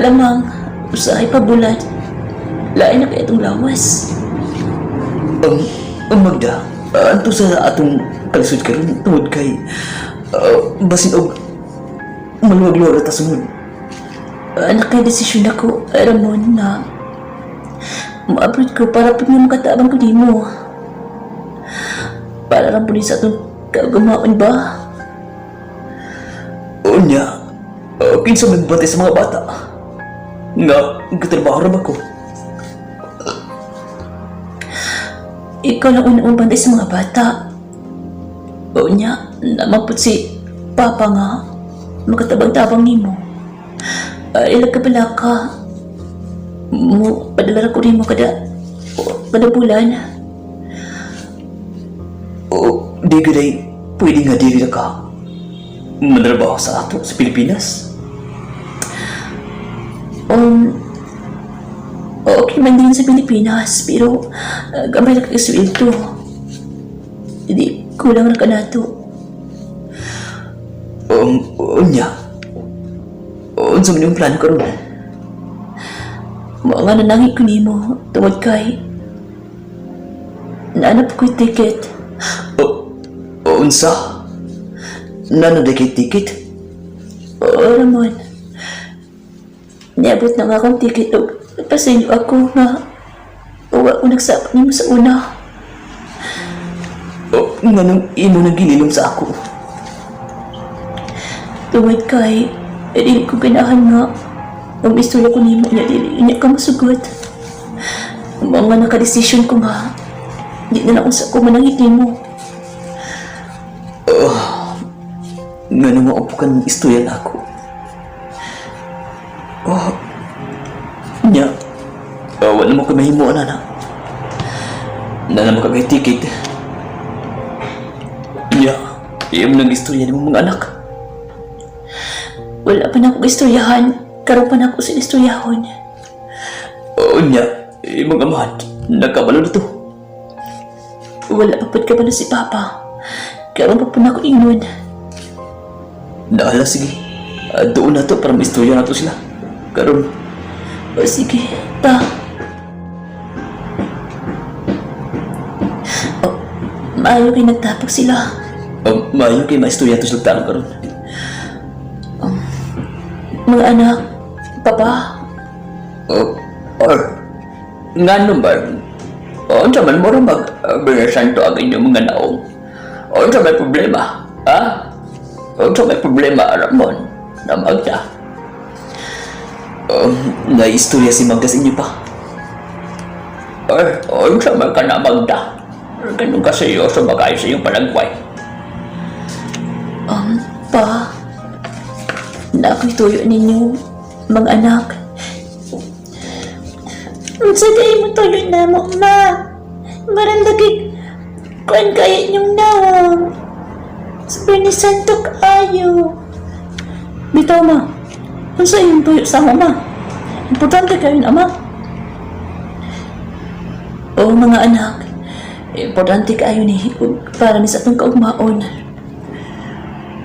Alamang, usahay pa bulan. Lain na kay atong lawas. Magda, anto sa atong kalisod karon tungod kay basin og maluwag-luwag ta sunod. Anak, kay desisyon ako, Ramon, na ma-abroad ko para pag nga makatabang ko nimo. Para lang po ni sa atong kaugmaon ba? Unya, kinsa may bantay sa mga bata? Nga, katrabaho ra ba ko? Ikaw lang una mong bantay sa mga bata. O niya, namapot si Papa nga makatabang-tabang nimo. Ilag ka pala ka. Mo, padala ko nimo kada bulan. O, di gud ay pwede nga dili ra ka manrabaho sa ato sa Pilipinas. Okay man din sa Pilipinas, pero gamay ra kay sweldo. Hindi, kulang ra ka nato. Unya, unsa man yung plano karon? Mao nga nanangi ko nimo tungod kay naanap ko'y ticket. O, unsa? Nano di kay ticket? Oo, Ramon. Niabot na nga akong ticket og pasinyo ako nga uwa ko nagsapak nimo sa una. O, nganong imo nang gililom sa ako? Tungod kay dili ko ganahan nga ang istorya ko nimo niya dili niya ka masugot. Mao nga nakadesisyon ko nga di na lang unsa ko manangit nimo. Nganong maupo ka ng istorya na ako? Oh, nya, oh, wala mo ka mahimo, ana. Nana mo ka kay ticket. Nya, iyong nang istorya ni mga anak. Wala pa na akong istoryahan. Karon pa na ako sa istoryahon. Oh, nya, imong amahan, nagkabalo na to. Wala pa pud ka ba na si Papa. Karon pa po na ako ingon. Naala, sige. Doon na to para maistorya na to sila. Karon, O sige, ta. Oh, maayo kay nagtapok sila. Maayo kay maistorya to sila tanong karon. Mga anak, Papa, Oh, or, ngano ba? Unsa man mo mag santo ang inyong mga naong? Unsa may problema? Ha? Unsa may problema, Ramon? Na Magda? Naistorya si Magda sa inyo pa. Or, unsa man ka na, Magda? Ganun ka seryoso ba kayo sa iyong palagway? Pa, na ako'y tuyo ninyo, mga anak. Unsa dai mo tuyo na mo, ma? Marandagig, kuan kaya inyong nawong. Sa ni Santo kaayo. Bitaw, ma. Unsa imong tuyo sa ako, ma? Importante kayo na, ma. Oo, mga anak. Importante kaayo ni ug para ni sa atong kaugmaon.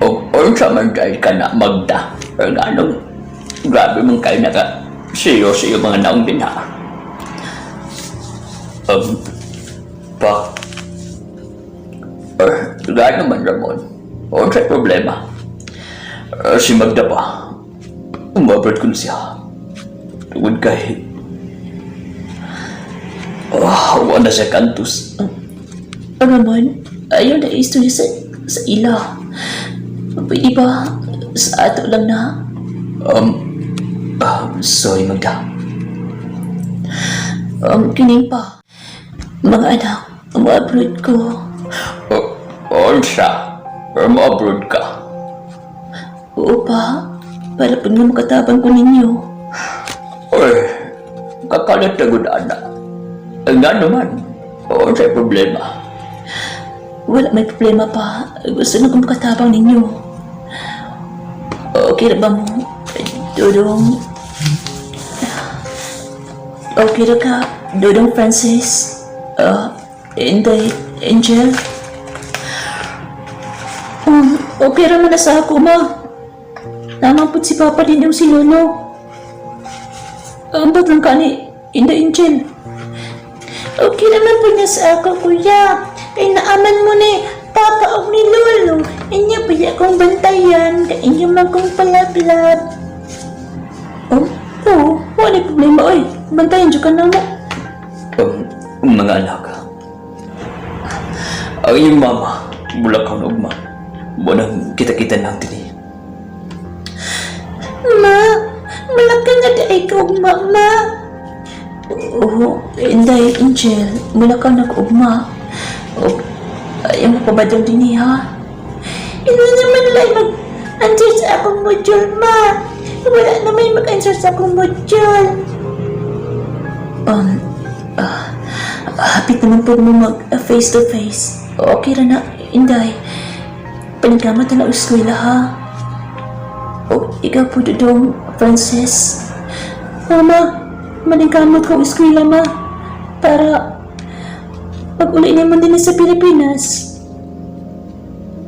O, unsa man dahil ka na, Magda? Or anong grabe man kayo naka seryoso yung mga naong din ha? Pa, or, gano'n man, Ramon. Unsay problema? Si Magda ba? Umabot ko na siya. Tungod kay, oh, wala siya kantos. Ramon, ayaw na istorya sa ila. Pwede ba sa ato lang na? Sorry, Magda. Kining pa. Mga anak, umu-abroad ko. Oh, unsa? Umabot ka? Oo pa, para pag nga makatabang ko ninyo. Uy, kakalat na gud ana. Nga naman, unsay problema? Wala may problema pa. Gusto na kong makatabang ninyo. Okay ra ba mo, Dodong? Okay ra ka, Dodong Francis? Inday, Angel? Okay ra man na sa ako, ma. Tama po si Papa din yung si Lolo. Ambot lang ka ni Inday Angel. Okay naman po niya sa ako, kuya. Kay naaman mo ni Papa og ni Lolo. Inyo pa akong bantayan. Kay inyo man kong palablab. Oh, oo. Wala problema, oy. Bantayan dyan ka na mo. Mga anak, ang iyong mama, bulakaw na ugma. Munang kita-kita nang dini. Ma, malaki na di ay ka ugma, ma. Oo, Inday, Angel, malakaw na ka ugma. O, ayaw mo pa ba daw din ha? Ino naman lang mag-answer sa akong module, ma. Wala naman mag-answer sa akong module. Um, ah, hapit naman po mo mag face to face. Okay ra na, Inday. Paningkamot na lang ang eskwela, ha? O, ikaw po, Dudong Francis. Mama, maningkamot ko ang eskwela, ma. Para pag uli naman din sa Pilipinas,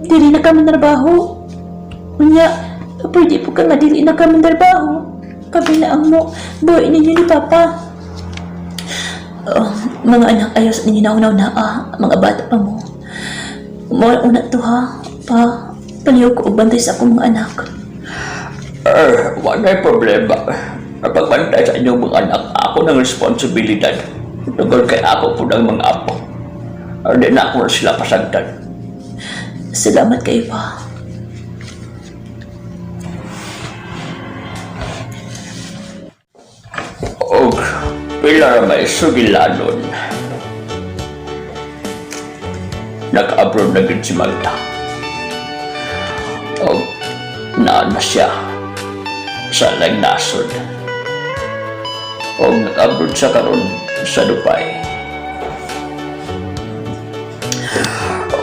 dili na kami trabaho. Unya, pwede po ka nga dili na kami trabaho. Kami na ang mo, buhay ninyo ni Papa. Oh, mga anak, ayaw sa ninyo na na ah, mga bata pa mo. Mga una to ha, pa, paliw ko og bantay sa akong mga anak. Eh, wala problema. Ang pagbantay sa inyong mga anak, ako ng responsibilidad. Tungkol kay ako po ng mga apo. Hindi na ako na sila pasagdan. Salamat kayo pa. Og pila ra may sugilanon. Nag-abroad na gid si Magda. Og naa na siya sa laing nasod. Og nag-abroad siya karon sa Dubai.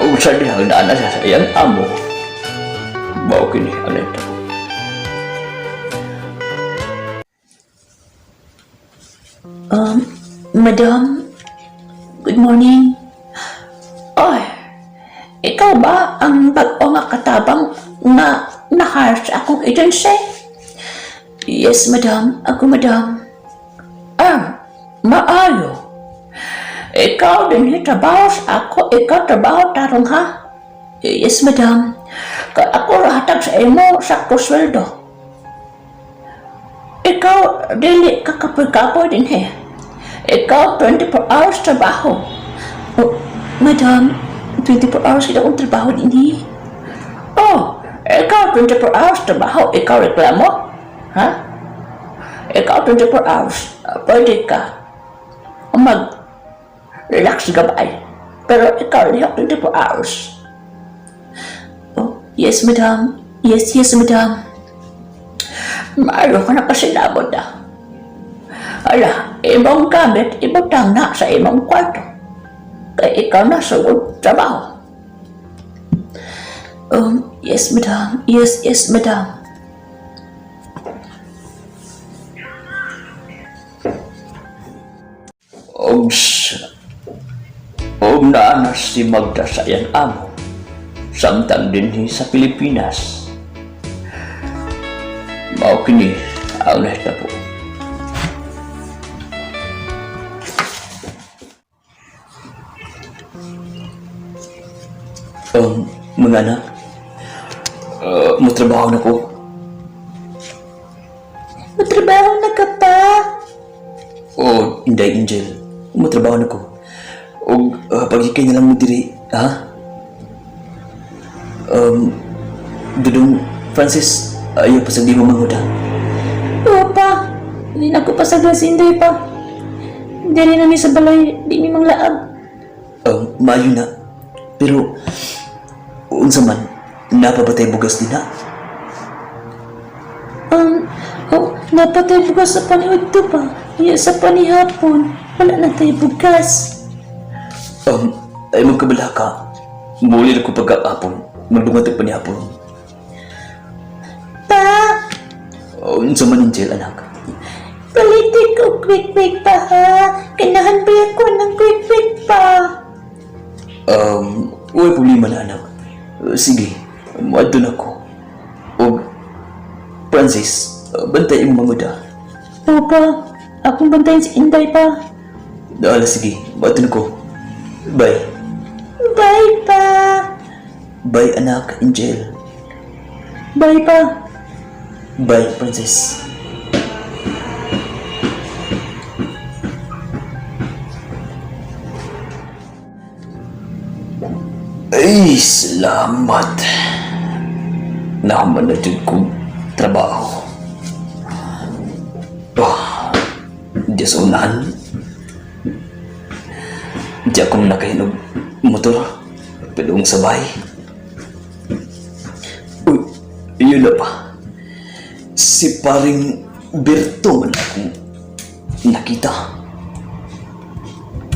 Og sa dihang naa na siya sa iyang amo. Mao kini ang nahitabo. Madam, good morning. Oy, ikaw ba ang bag-o nga katabang nga na-hire sa akong agency? Yes, madam. Ako, madam. Ah, maayo. Ikaw din trabaho sa ako, ikaw trabaho tarong ha? Yes, madam. Kay ako rahatag sa imo sakto sweldo. Ikaw dili ka kapoy-kapoy din he. Ikaw 24 hours trabaho. Oh, madam, 24 hours kita akong trabaho din eh. Oh, ikaw 24 hours trabaho, ikaw reklamo? Ha? Ikaw 24 hours, pwede ka mag relax gabay. Pero ikaw lihok 24 hours. Oh, yes, madam. Yes, yes, madam. Maayo ka na kasilabot na. Ala, imong gamit, ibutang na sa imong kwarto. Kay ikaw na sugod trabaho. Yes, madam. Yes, yes, madam. Og, og naa na si Magda sa iyang amo. Samtang dinhi sa Pilipinas. Mao kini ang nahitabo. Mga anak, motrabaho na ko. Matrabaho na ka pa. Oh, Inday Angel, motrabaho na ko. Og paghikay na lang mo diri, ha? Um, Dudong Francis, ayaw pa sa di mo manghuda. Oo pa, hindi na ako pasagdan si Inday pa. Diri na mi sa balay, di mi manglaab. Maayo na. Pero, unsa man, napapatay bugas din na. Oh, napatay bugas sa paniudto pa. Iya sa panihapon, wala na tayo bugas. Ay magkabala ka. Muli na ko pagkakapon. Magdungat ang panihapon. Pa, Unsa man Angel, anak. palitin ko quick quick pa ha. Kanahan ba ako ng quick quick pa? Wala problema na anak. Sige, muadto na ko. Og, Francis, bantay imong manguda. Opa, Akong bantayan si Inday pa. Dala, sige. Baton ko. Bye. Bye pa. Bye, anak, Angel. Bye pa. Bye, princess. Ay, salamat. Naman na dyan kong trabaho. Oh, di sa unahan. Di ako nakahinog motor. Pilong sabay. Uy, yun na pa. Si paring Berto man akong nakita.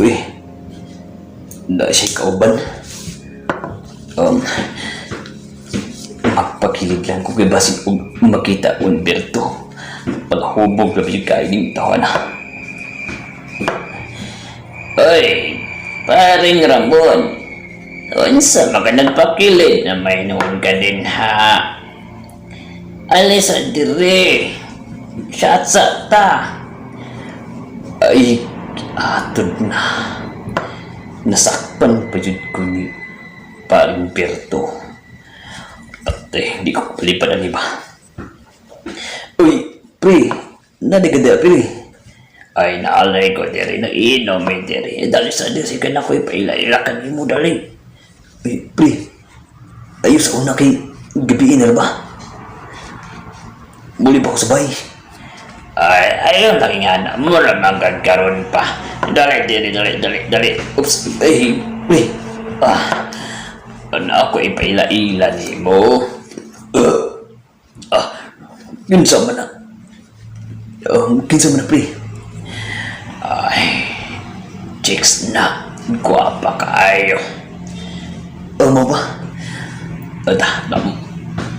Uy, na siya kauban. Um, Magpakilig lang ko kay basin og makita un Berto. Paghubog na yung kainin tawa na. Uy, paring Ramon. Unsa maka nagpakilig na may noon ka din ha? Alis sa dire. Shot sa ta. Ay, atod na. Nasakpan pa jud ko ni paring Berto. Ate, hindi ko palipan ang iba. Uy, pre, nadigada, pre. Ay, naalay ko diri, nainom eh diri. Dali sa diri, ka na ko'y paila-ila ka ni mo, dali. Uy, pre, ayos ako na kay gabiin na ba? Muli pa ako sabay. Ay, ayaw lang nga na. Mura manggad karon pa. Dali, diri, dali, dali, dali. Oops, ay, pre. Ah, ano ako ipaila-ila ni mo? Ah, kinsa man na. Kinsa man na, pre. Ay, chicks na. Guwapa kaayo. Mo ba? Ata,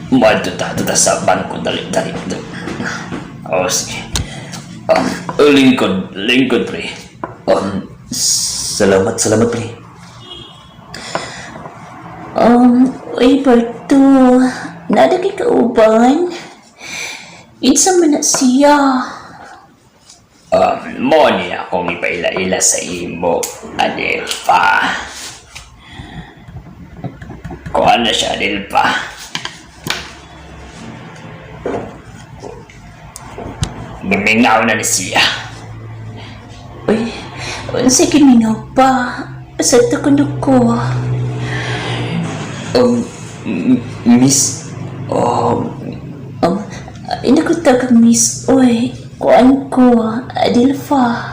Madto ta, ta sa bangko, dali, dali, dali. Oh, sige. Lingkod, lingkod, pre. Salamat, salamat, pre. Uy, Berto. Nada kay kauban. Insa man na siya. Mo ni akong ipaila-ila sa imo, Adelpa. Kuha na siya, Adelpa. Gimingaw na ni siya. Uy, unsay gimingaw pa. Sa ko ko. Um, Miss, um, Inakot ka, miss. Uy, kuan ko, Adelfa.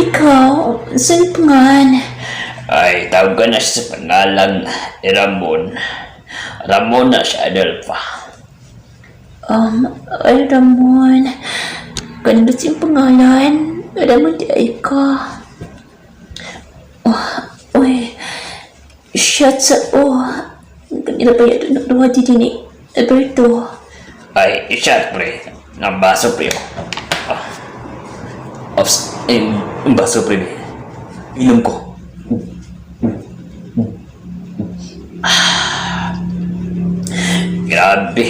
Ikaw, saan pangan? Ay, tawag ka na siya sa pangalan ni Ramon. Ramon na siya, Adelpa. Ay, Ramon. Kanindot siyang pangalan. Ramon, di ay ka. Oh, uy, shot sa, oh. Kanila pa yun, duha di din ni Alberto. Ay, shot, pre. Ang baso, pre. Ah. Ops, eh, ang baso, pre. Inom ko. Ah. Grabe.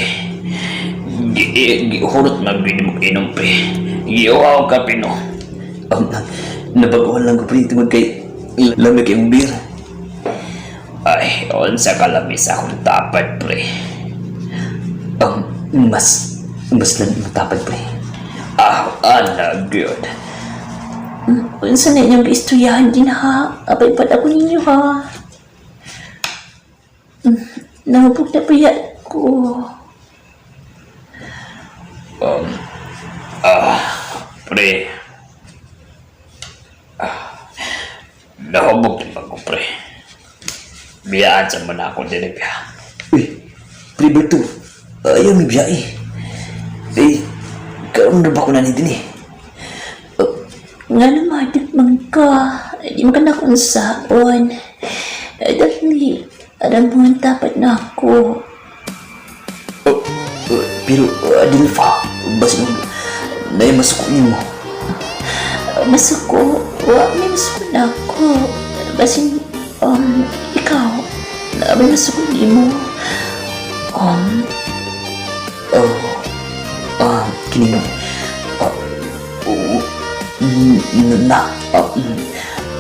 Gihurot na gini mo inom, pre. Giuhaw ka, pre, no? Nabaguhan lang ko, pre, tungod kay lamig yung beer. Ay, unsa kalamis akong tapad, pre. Mas, mas lang matapad, pre. Ah, ana, good. Unsa na inyong giistoryahan din ha? Abay pad ako ninyo ha? Nahubog na paya ko. Pre. Ah, nahubog din ba ko, pre? Biyaan sa man ako din, biya. Uy, pre Berto, ayaw mi biya eh. Eh, karoon na ba ko na ni din eh? Nga naman, man ka. Di mo ka na kung saon. Dali, alam mo, dapat na ako. Oh, oh, pero Adelfa, basin na masuko nimo. Masuko, wa, may masuko na ako. Basin, ikaw, na may masuko nimo. Oh, kining Na.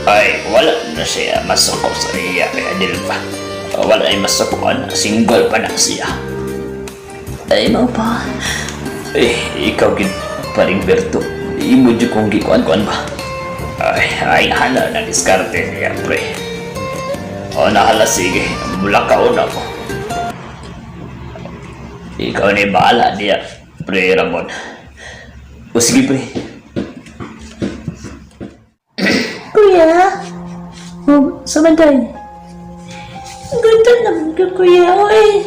Ay, wala na siya masuko sa iya kaya Dilva. Wala ay masukuan. Single pa na siya. Ay, mao pa. Eh, ikaw gid paring Berto. Imo jud kong gikuan-kuan ba? Ay, ay, hala na diskarte niya, pre. O, nahala, sige. Mula ka una ko. Ikaw ni bahala niya, pre Ramon. O sige, pre. Kuya, Oh, samanday. gutom naman ko, kuya. Oy.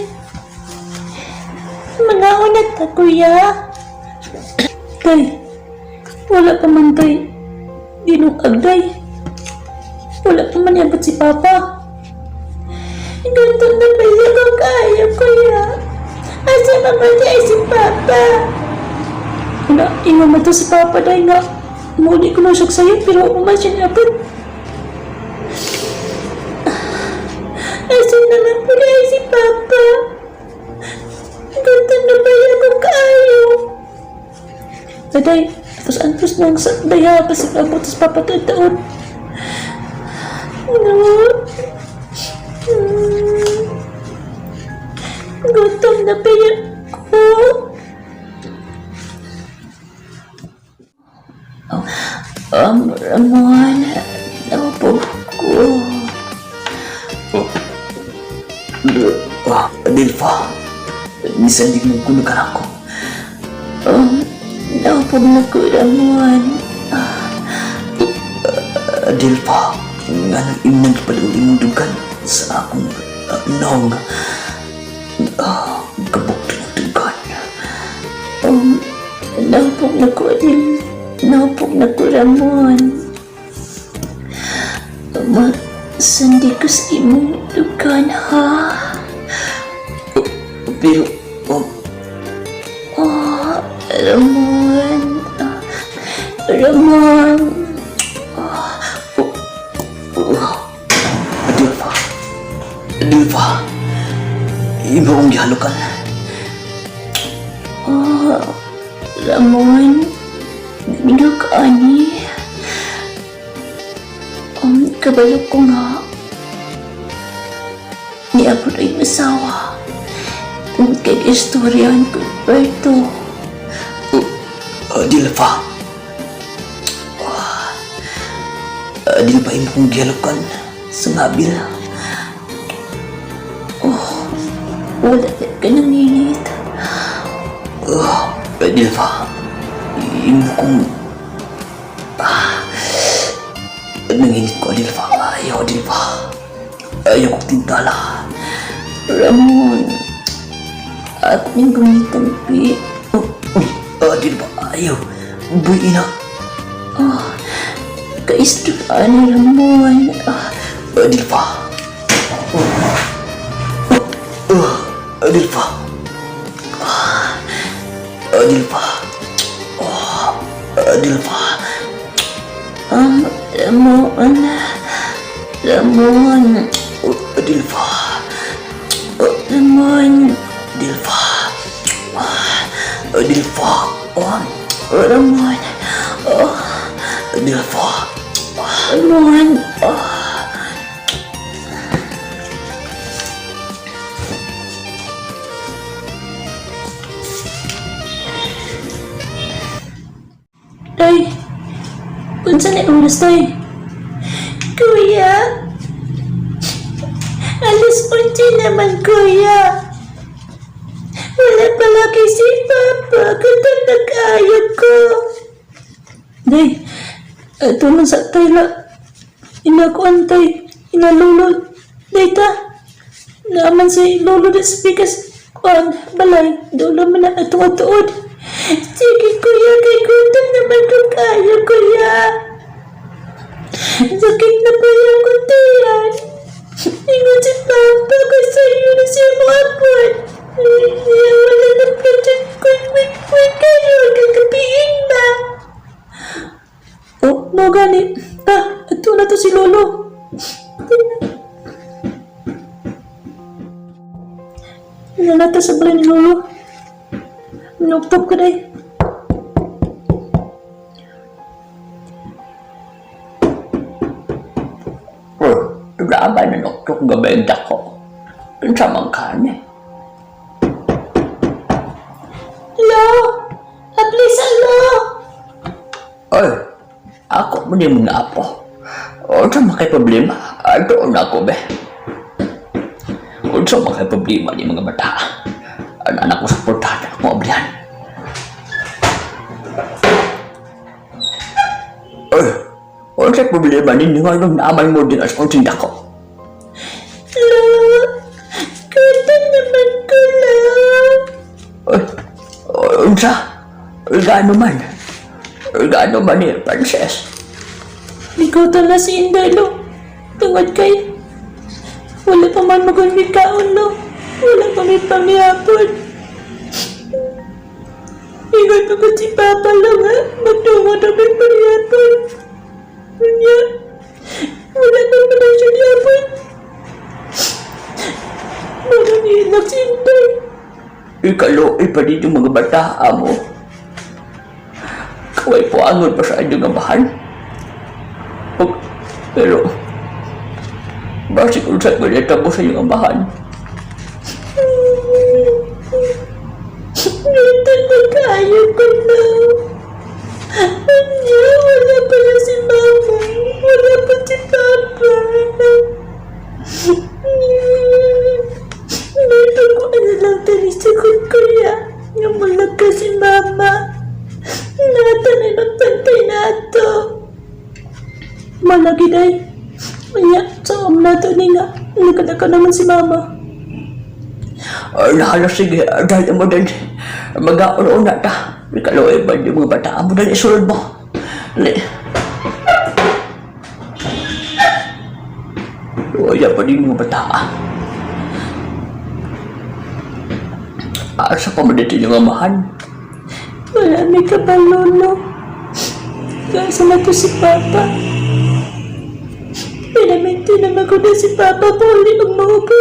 Mangaon na ta, kuya. Tay, wala pa man tay. Dinungag day. Wala pa man yabot si Papa. Gutom na pala ko kaayo, kuya. Asa man di ay si Papa? Wala, ingon man to si Papa day nga. Muli ko na siya sa'yo pero man siya niabot. Asa naman pala ay si Papa? Gutom na pala ko kaayo. Daday, tapos antos nang sa daya pa si abot sa Papa taon. No. Gutom na pala ko. Ramon, naupog ko. Oh. Ah, Dilva. Nisandig mong kuno ka ako. Naupog na ko, Ramon. Dilva, nga nang imong gipadul imong dugan sa akong naong. Kabuk ng dugan. Naupog na ko, Adil. Naupog na ko, Ramon. Sandi ko sa imong dugan, ha? Pero, Oh, Ramon. Ah, Ramon. oh, Dilva. Dilva. Imo akong gihalukan. Oh, Ramon. Mingaw ka, ani. Kabalo ko nga. Niabot ay masawa. Tungod kay istoryahan ko, Alberto. Dilva. Dilva, imo akong gihalukan sa ngabil. Wala ka nanginit. Dilva, imo kong... Nanginit ko, Dilva. Ayaw, Dilva. Ayaw kong tintala. Ramon, ako niyang gamitan, pi. Oh, uy, Dilva, ayaw. Buhay na. Oh, kaistoryahan ni Ramon. Ah, Dilva. Dilva. Dilva. Oh, Dilva. Ramon, Ramon, Dilva. Ramon, Dilva. Dilva. Oh, Ramon, Dilva. Ramon. Oh. Tay, unsa na oras, tay? Kuya, 11:00 naman, kuya. Wala pala kay si Papa. Gutom na kaayo ko. Day, ito man sa tayla. Inakuan tay, inalulod. Day ta, naaman si lolo di sa pikas. Kuan, balay, dulo man na atong tuod. Sige, kuya, kay gutom naman ko kaayo, kuya. Sakit na pala ko tiyan. Ingon si Papa kay sa'yo na siya moabot. Wala na pa dyan. Quick, quick, quick kayo. Gagabiin ba? Oh, mo gani. Ta, ato na to si lolo. Wala ta sa balay ni lolo. Nuktok ka day. kong gabay dako. Unsa man ka ni? Lo! Ablisa, lo! Ay, ako mo ni mga apo. Unsa man kay problema? Ato na ako be. Unsa man kay problema ni mga bata? Anak ko suportahan ako ablihan. Ay, unsa problema ninyo nga nung naaman mo din as unsing dako? Lo! Gutom naman ko, lo! Ay, unsa? Gaano man? Gaano man ni Princess? Ligutom na si Inday, lo. Tungod kay wala pa man magulmi kaon, lo. Wala pa may pamihapon. Ingon pa ko si Papa, lo, nga. Magtungo na may pamihapon. Unya, wala pa man ang siya lihapon. Wala nilak si Inday. Ikaloy pa din yung mga bata, amo. Kaway po angon pa sa inyong amahan. Og, pero, basig unsay malita mo sa inyong amahan. Gutom na kayo ko, lo. Unya, wala pa na si Mama. Wala pa si Papa. May pagkuan na lang tani sa kuya. Nga mulag ka si Mama. Nata na magpantay na ato. Malagi day. Unya, sa om na to ni nga. Nakadaka naman si Mama. Ay, nahala, sige, dahil mo din. Mag-auna ta. Ikaloy pa yung mga bata, amo dahil isulod mo. Li. Luya pa din yung mga bata. Asa pa mo dito yung amahan? Wala may kabalolo. Kaya na to si Papa. Pinaminti naman ko na si Papa puli ang maubog.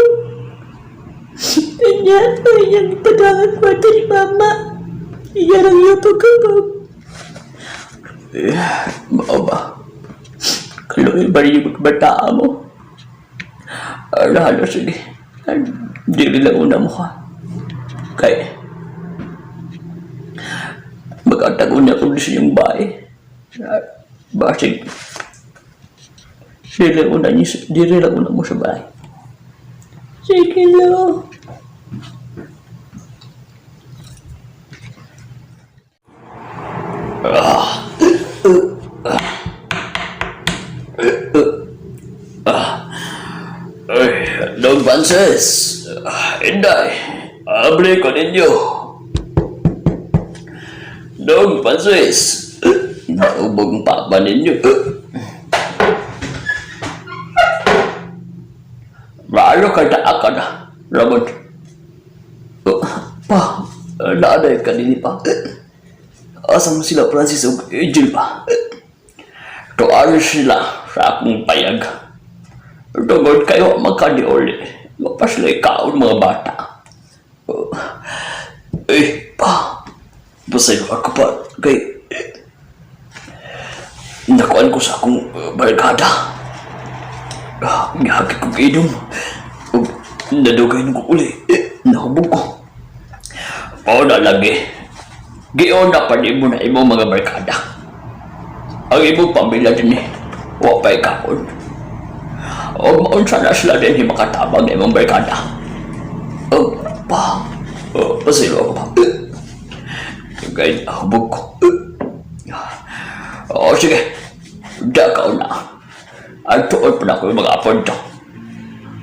Kanya, ay niyang ipadangan kwarto ni Mama. Iyan ang iyong pagkabog. Eh, mao ba? Kaluoy ba rin yung mga bata mo? Ala, sige. Dili lang una mo ka. Kay, mag-atag una ko sa iyong bahay. Basig, dili lang una, niyo, dili lang una mo sa bahay. Sige, Lo. Ay, Dong Francis, Inday, abre ko ninyo. Dong Francis, naubog ang papa ninyo. Maalo ka na ka na, Ramon. Oh, pa, naaday ka din pa. Asa mo sila, Francis, ug Angel pa? Tuan sila sa akong payag. Tungod kayo magkaniuli. Mapaslay kaon mga bata. Oh. Eh, pa. Basayo ako pa. Kay... Nakuan ko sa akong barkada. Ah, gihagit kong inom. Ug nadugay nung uli. Eh, nahubog ko. Pao na lagi. Gion na pa mo na imong mga barkada. Ang imong pamilya din eh. Wa pa'y kaon. O maunsa na sila din yung makatabang na imong barkada. O, pa. O, pasilo ako pa. Kay hubog ko. O, sige. Diya ka una. At tuon pa na ako yung mga apo dito.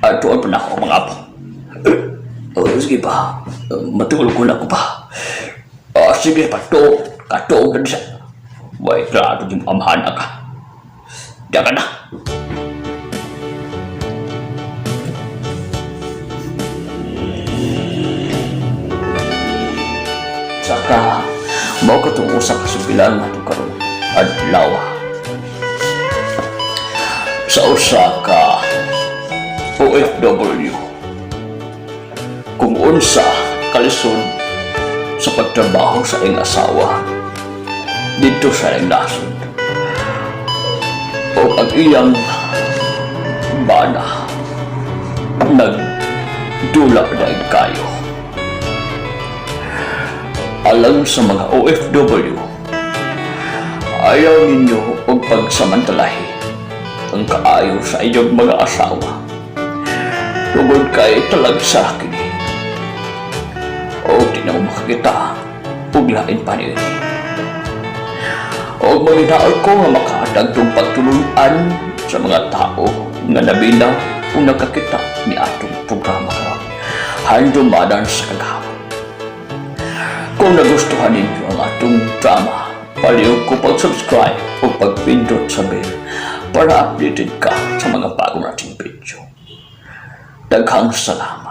At tuon pa na ako mga apo. O, sige pa. Matulog ko na ako pa. O, sige pa. Tuog. Katuog na siya. Way, klaro yung amahan na ka. Diya ka na. Saka, mao ka itong usa ka sugilan nga karon adlaw. Sa usa ka OFW, kung unsa kalisod sa pagtrabaho sa iyang asawa dito sa iyang nasod o ang iyang bana. Nagdula na kayo. Alang sa mga OFW, ayaw ninyo og pagsamantalahi ang kaayo sa inyong mga asawa. Tungod kay talagsa kini. O di na mo makakita og lain pa niini. O manghinaot ko nga makahatag tong pagtulunan sa mga tao nga nabina o nakakita ni atong programa karon. Handumanan sa Kagahapon. Kung nagustuhan ninyo ang atong drama, palihog ko pag-subscribe o pagpindot sa bell para updated ka sa mga bago nating video. Daghang salamat.